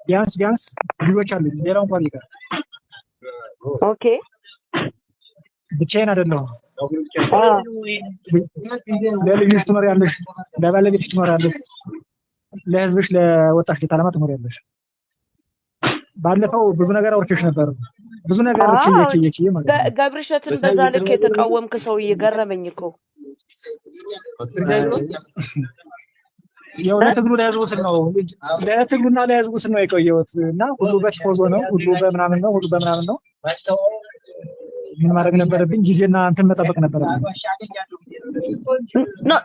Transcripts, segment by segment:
ቢያንስ ቢያንስ ልጆች አሉኝ። ሌላው እንኳን ይቀር ብቻዬን አይደለሁም። ለልጆች ትኖሪያለሽ፣ ለባለቤትሽ ትኖሪያለሽ፣ ለህዝብሽ ለወጣሽለት ዓላማ ትኖሪያለሽ። ባለፈው ብዙ ነገር አውርቼሽ ነበር። ብዙ ነገር ችዬ ችዬ ችዬ ማለት ነው። ገብርሸትን በዛ ልክ የተቃወምክ ሰውዬ ገረመኝ እኮ። ያው ለትግሉ ለህዝቡ ስል ነው፣ ለትግሉና ለህዝቡ ስል ነው የቆየሁት እና ሁሉ በቲፎዞ ነው፣ ሁሉ በምናምን ነው፣ ሁሉ በምናምን ነው። ምን ማድረግ ነበረብኝ? ጊዜና እንትን መጠበቅ ነበረብኝ። No፣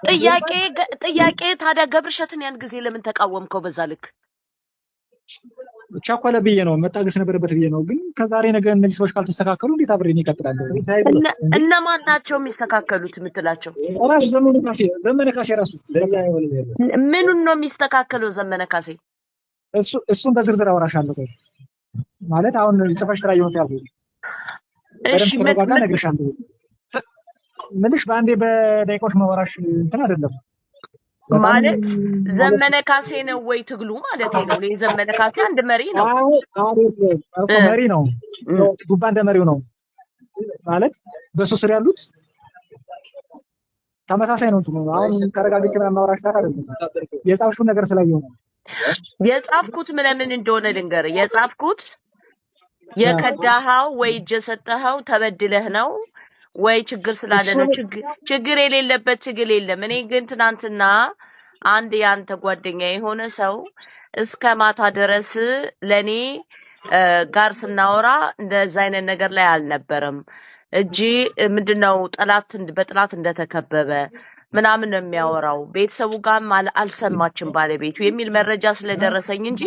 ጥያቄ ታዲያ ገብርሸትን ያን ጊዜ ለምን ተቃወምከው በዛ ልክ? ቸኮለ ብዬ ነው፣ መታገስ ነበረበት ብዬ ነው። ግን ከዛሬ ነገ እነዚህ ሰዎች ካልተስተካከሉ እንዴት አብሬ እኔ እቀጥላለሁ? እነማን ናቸው የሚስተካከሉት የምትላቸው? ራሱ ዘመነ ካሴ፣ ዘመነ ካሴ ራሱ። ምኑን ነው የሚስተካከለው ዘመነ ካሴ? እሱን በዝርዝር አወራሻለሁ። ቆይ ማለት አሁን ጽፈሽ ስራ እየሆነ ያልኩት በደንብ ስረጋጋ እነግርሻለሁ። ምልሽ በአንዴ በደቂቃዎች መወራሽ እንትን አይደለም። ማለት ዘመነ ካሴ ነው ወይ ትግሉ ማለት ነው? የዘመነ ካሴ አንድ መሪ ነው። መሪ ነው፣ ዱባ እንደ መሪው ነው ማለት በሱ ስር ያሉት ተመሳሳይ ነው እንትኑ። አሁን ተረጋግቼ ምናምን ማውራሽ ሰዓት አይደለም። የጻፍሽውን ነገር ስላየሁ ነው። የጻፍኩት ምለምን እንደሆነ ልንገርህ። የጻፍኩት የከዳኸው ወይ እጅ የሰጠኸው ተበድለህ ነው ወይ ችግር ስላለ ነው። ችግር የሌለበት ትግል የለም። እኔ ግን ትናንትና አንድ የአንተ ጓደኛ የሆነ ሰው እስከ ማታ ድረስ ለእኔ ጋር ስናወራ እንደዛ አይነት ነገር ላይ አልነበረም። እጅ ምንድነው ጠላት በጠላት እንደተከበበ ምናምን ነው የሚያወራው። ቤተሰቡ ጋርም አልሰማችም ባለቤቱ የሚል መረጃ ስለደረሰኝ እንጂ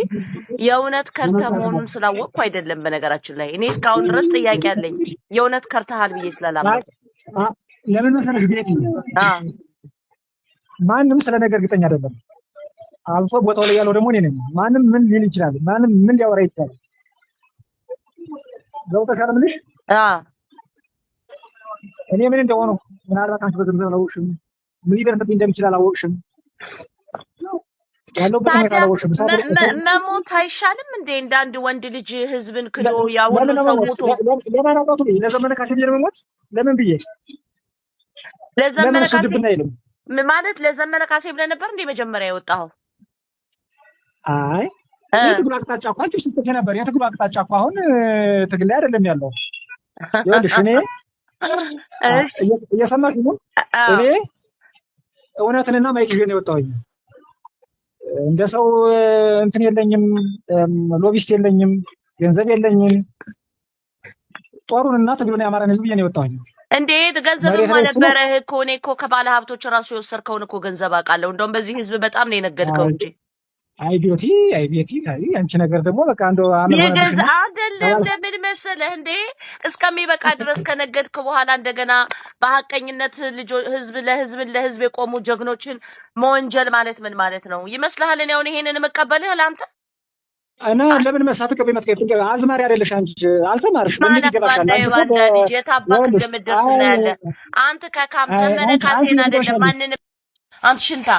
የእውነት ከርተ መሆኑን ስላወቅኩ አይደለም። በነገራችን ላይ እኔ እስካሁን ድረስ ጥያቄ አለኝ፣ የእውነት ከርተሃል ብዬ ስላላመንኩ። ለምን መሰለሽ ቤቲ፣ ማንም ስለ ነገር እርግጠኛ አይደለም። አልፎ ቦታው ላይ ያለው ደግሞ እኔ ነኝ። ማንም ምን ሊል ይችላል? ማንም ምን ሊያወራ ይችላል? ገብቶሻል የምልሽ? እኔ ምን እንደሆነ ምናልባት አንቺ በዝርዝር አላወቅሽም። ምን ሊደርስብኝ እንደሚችል አላወቅሽም። ያለሁበትን ሁኔታ አላወቅሽም። መሞት አይሻልም እንዴ? እንደ አንድ ወንድ ልጅ ህዝብን ክዶ ያ ሁሉ ሰው ሞቶ ለማን አባቱ ብዬ ለዘመነ ካሴ ብዬ ለመሞት ለምን ብዬ ለዘመነ ካሴ ማለት ለዘመነ ካሴ ብለህ ነበር እንዴ መጀመሪያ የወጣኸው? አይ የትግሉ አቅጣጫ እኮ አንቺም ስትይ ነበር። የትግሉ አቅጣጫ እኮ አሁን ትግል ላይ አይደለም ያለው። ይኸውልሽ እኔ እየሰማሽ ነው። እኔ እውነትንና mic ይዤ ነው የወጣሁኝ። እንደ ሰው እንትን የለኝም፣ lobbyist የለኝም፣ ገንዘብ የለኝም። ጦሩንና ትግሉን የአማራን ህዝብ ብዬ ነው የወጣሁኝ። እንዴት ገንዘብማ ነበረህ እኮ። እኔ እኮ ከባለ ሀብቶች ራሱ የወሰድከውን እኮ ገንዘብ አውቃለሁ። እንደውም በዚህ ህዝብ በጣም ነው የነገድከው እንጂ። አይ ቤቲ፣ አይ ቤቲ፣ አይ አንቺ ነገር ደግሞ በቃ እንደው አመል ሆነብሽ አይደለም። ለምን መሰለህ እንዴ እስከሚበቃ ድረስ ከነገድክ በኋላ እንደገና በሀቀኝነት ህዝብ ለህዝብን ለህዝብ የቆሙ ጀግኖችን መወንጀል ማለት ምን ማለት ነው ይመስልሃል? እኔ አሁን ይሄንን የምቀበልህ ለአንተ እና ለምን መሳት ቀበይ መጥቀይ አዝማሪ አይደለሽ አንቺ፣ አልተማርሽ። ምን ይገባሻል? አንቺ ባንዳ ልጅ የታባክ እንደምትደርስ እናያለን። አንተ ከካም ዘመነ ካሴን አይደለም ማንንም አንተ ሽንታ